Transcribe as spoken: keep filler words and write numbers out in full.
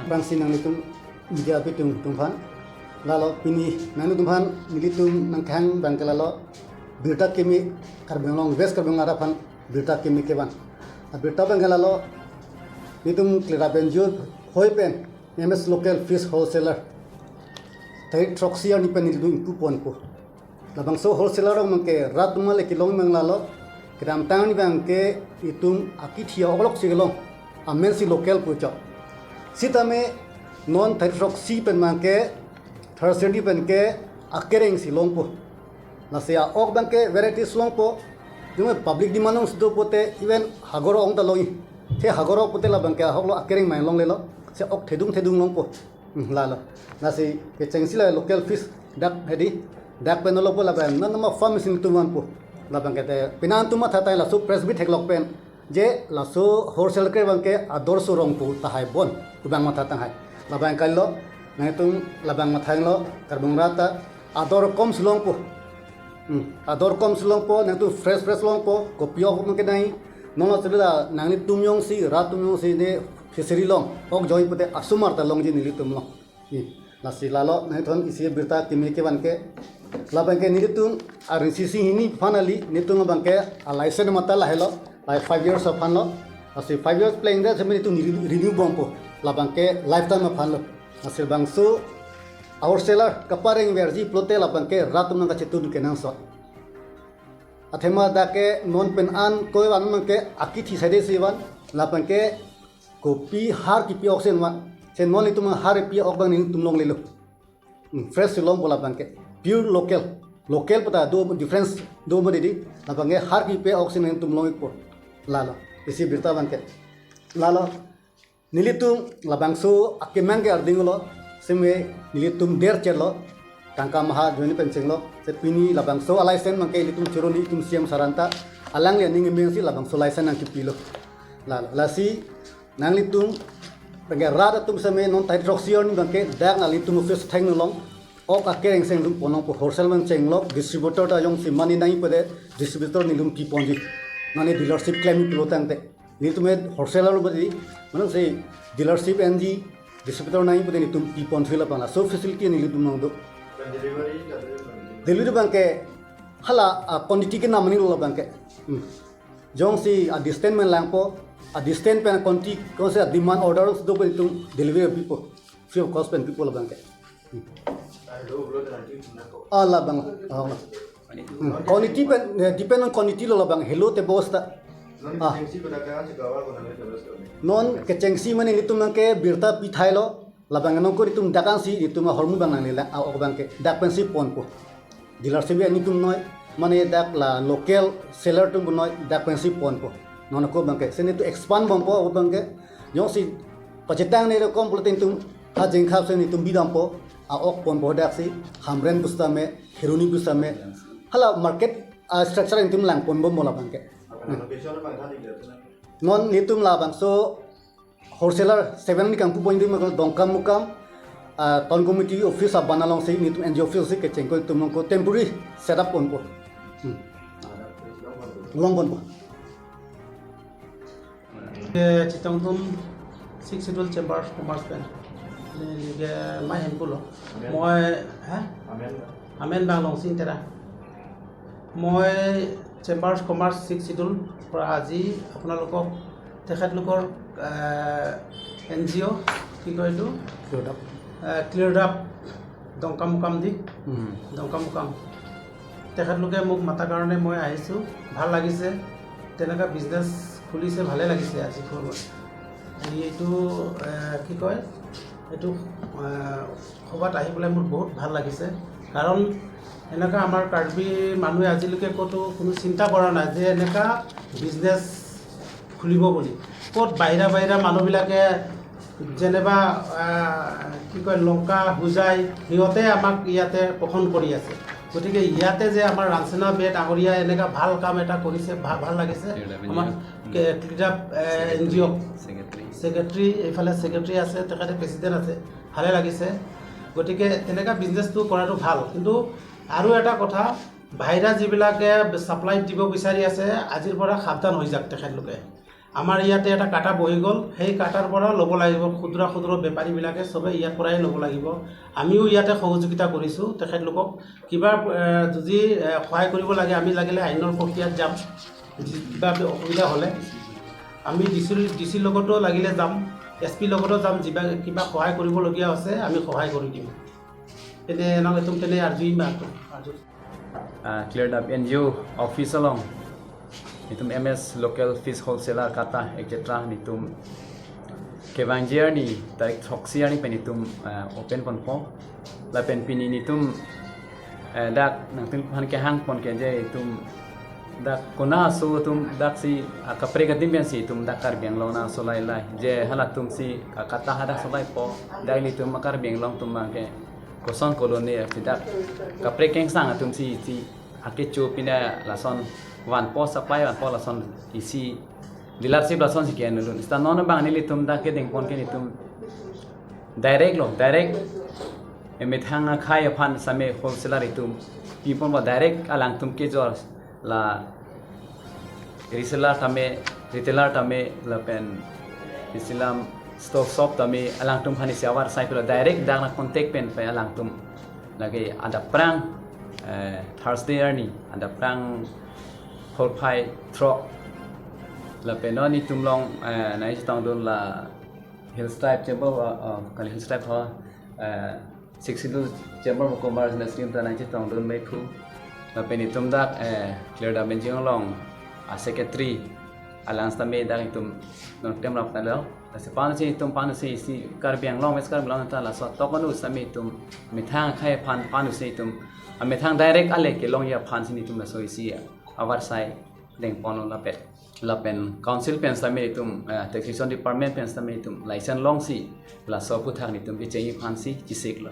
Bangsi nanglitum media apitum atum aphan, lalo pini nanglitum aphan nelitum nangkehang abangke lalo birta kimi Karbi Anglong, West Karbi Anglong arat aphan birta kimi kevan. Abirta abangke lalo nelitum Klirap N G O hoi pen M S Local Fish Wholesaler tarik throksi arni pen nelitum ingpu ponpo. Labangso wholesaler rong abangke rat atum le kelong abang lalo, kedamtang arni abangke itum akithi a-ok lok si kelong, amen si Local pu chok. Sitame non tarik throksi pen abangke, Thursday arni pen ke akereng si longpo. Lasi a-ok abangke varieties longpo. Jong public demand along si do pote even hagor ong ta long. The hagor ok pote labangke ahok lo akereng mai longlelo. Se ok thedung thedung longpo. Hmm, lalo. Lasi kechengsi la Local Fish dak hedi. Dak pen longpo labang non nama farm machine tum vanpo. Labangke te penang tum matha tai laso press meet theklok pen je laso wholesale ke abangke ador surong pu tahai bon. Kubang matha tanghai. Labang kalilo, nangtum labang matha lo, Karbi Anglong arat ta ador kom si longpo. Hmm, ador kom si longpo, nangtum fresh fresh longpo, kopi ok abangke nai. Non lo sila nanglitum jongsi, rat atum jongsi ne fishery along ok joi pote asomar ta longji nelitum along. Hmm, lasi lalo nangtum isi birta kimi kevan ke. Labangke nelitum R N C C hini aphan kali, nelitum abangke a-license matha lahelo, lahai five years aphan lo. Lasi five years plang de seme nelitum renew, renew bompo. Labangke lifetime aphan lo. Lasi labangso wholesaler kapareng verji pulote labangke rat atum nangkachetun kenangsot. Athema dak ke non pen an koi van abangke akithi side si van, labangke kopi har kipi ok si van. Se non itum har kipi ok abang nelitum longlelo. Hmm, fresh si longpo labangke. Pure Local. Local pu ta do difference do mo didi. Labangke har kipi ok si nelitum long ikpo. Lalo. Isi birta abangke. Lalo. Nelitum labangso akemang ke arding lo, seme nelitum der chelo, tangka maha join pen chenglo, se pini labangso a-license abangke nelitum choro nelitum C M sir anta, alangli aning emeng si labangso license nangkipilo. Lalo, lasi nanglitum abangke rat atum seme non tarik throksi arni abangke dak nanglitum office theng nulong, ok akereng seng dum ponong po wholesale abang chenglo, distributor ta jongsi mane nai pede, distributor nelitum pi ponji. Mane dealership klem pulo tangte. Nelitum wholesaler lo badi, mane se dealership enji, distributor nai pute nelitum pi ponthui labang laso facility nelitum nang do. Delivery, delivery. Delivery abangke hala a-quantity ke namani lo abangke. Hmm. Jongsi a-distance pen langpo, a-distance pen quantity, jongsi a-demand order do pen nelitum delivery pipo. Free of cost pen pipo labangke. Hmm. Ah, labang. Ah, labang. Hmm. Quantity pen, eh, depend on quantity lo labang. Helo te bosta. Ah. Non kechengsi mane nelitum abangke birta pi thailo. Labang nangko nelitum dak ansi nelitum ahormu abang nangle la, a-ok abangke dak pensi ponpo. Dealership nelitum noi, mane dak la local seller atum noi dak pensi ponpo. Non ako abangke, se nelitum expand bompo abangke. Jongsi pachetang ne kom pulote nelitum ha jengkhap se nelitum bidampo, a-ok ponpo daksi, Hamren pusitame, Kheroni pusitame. Hala market, ah, structure nelitum lang ponbompo labangke. Non nelitum labangso wholesaler seven ni kangpu point di magal Dongkamukam, ah, town committee office aban alongsi nelitum N G O office si kechengkoi atum nangko temporary setup ponpo. Hmm. Long ponpo. Eh, Chitongtum Sixth Schedule Chamber of Commerce pen. Neli ke mai hemphu lo. Amen. Moi, ha? Amen. Amen bang Longsing Terang. মই chamber of commerce six schedule পৰা আজি আপোনালোকক তেখেতলোকৰ N G অ' কি কয় এইটো? Cleared up. Cleared up ডংকামুকাম দি, উম। ডংকামুকাম। তেখেতলোকে মোক মাতাৰ কাৰণে মই আহিছোঁ। ভাল লাগিছে, তেনেকুৱা বিজনেছ খুলিছে, ভালে লাগিছে আজি খবৰ। এইটো এ, কি কয়, এইটো এ, সভাত আহি পেলাই মোৰ বহুত ভাল লাগিছে। কাৰণ এনেকুৱা আমাৰ কাৰ্বি মানুহে আজিলৈকে ক'তো কোনো চিন্তা কৰা নাই যে এনেকুৱা বিজনেছ খুলিব বুলি। ক'ত বাহিৰা বাহিৰা মানুহবিলাকে যেনিবা আ, কি কয়, লংকা, হোজাই, সিহঁতে আমাক ইয়াতে পোষণ কৰি আছে। গতিকে ইয়াতে যে আমাৰ ৰাংচেনা বে ডাঙৰীয়া এনেকুৱা ভাল কাম এটা কৰিছে, ভা-, ভাল লাগিছে। ক্লিয়াৰ্ড আপ আমাৰ এন জি অ'। কে-, ক্লিয়াৰ্ড আপ এ, এন জি অ'। ছেক্ৰেটাৰী। ছেক্ৰেটাৰী, এইফালে ছেক্ৰেটাৰী আছে, তেখেতে প্ৰেচিডেণ্ট আছে, ভালে লাগিছে। গতিকে তেনেকুৱা বিজনেছটো কৰাটো ভাল, কিন্তু আৰু এটা কথা, বাহিৰা যিবিলাকে ছাপ্লাই দিব বিচাৰি আছে, আজিৰ পৰা সাৱধান হৈ যাওক তেখেতলোকে। আমাৰ ইয়াতে এটা কাটা বহি গ'ল, সেই কাটাৰ পৰা ল'ব লাগিব। ক্ষুদ্ৰ ক্ষুদ্ৰ বেপাৰীবিলাকে সবে ইয়াৰ পৰাই ল'ব লাগিব। আমিও ইয়াতে সহযোগিতা কৰিছোঁ তেখেতলোকক। কিবা এ, যদি এ, সহায় কৰিব লাগে, আমি লাগিলে আইনৰ প্ৰক্ৰিয়াত যাম। যি- কিবা অসুবিধা হ'লে আমি ডি চিৰ ডি চিৰ লগতো লাগিলে যাম, এছ পিৰ লগতো যাম। যিবা কিবা সহায় কৰিবলগীয়া আছে, আমি সহায় কৰি দিম। Pini nangtum pini arju ima tu arju. Ah, Clear Dam N G O office along itum M S local fish wholesaler kata et cetera itum kevangji arni tarik throksi arni pen itum ah, open ponpo lapen pini itum eh, dak nangtumphan kehang pon ke je itum dak kona aso itum dak si ah, kaprek adim pensi itum dak Karbi Anglong na aso lailai je halatum si ah, kata hadak solaipo dak ilitum Karbi Anglong atum abang ke koson koloni si dak kaprek kengsang atum si si akecho pine lason vanpo supply vanpo lason isi dealership lason si ke-en dun. Seta non abang nelitum dak kedeng pon ke nelitum direct lo, direct emethang akhai aphan same wholesaler itum pi ponpo, direct alangtum kejor la reseller tame, retailer tame lapen isilam store shop tame alangtum aphan isi avarsai pulo, direct dak na contact pen pai alangtum. Lake adap prang eh, Thursday arni adap prang hol phai throk lapen non itum along eh, nangchetongdun la Hills Tribe Chamber, uh, uh, kali Hills Tribe ho, uh, Sixth Schedule Chamber of Commerce and Industry ta nangchetongdun mephu. Lapen itum dak eh, Clear Dam N G O along a secretary alang sitame dak itum nangtem rap talo. Lasi panu si itum panu si isi Karbi Anglong, West Karbi Anglong ta laso tokonu sitame itum methang akhai aphan panu si itum amethang direct ale kelongji aphan si itum laso isi avarsai deng ponlo lapen. Lapen council pen sitame itum eh, taxation department pen sitame itum license longsi laso aphuthak nelitum kecheng aphan si chesik lo.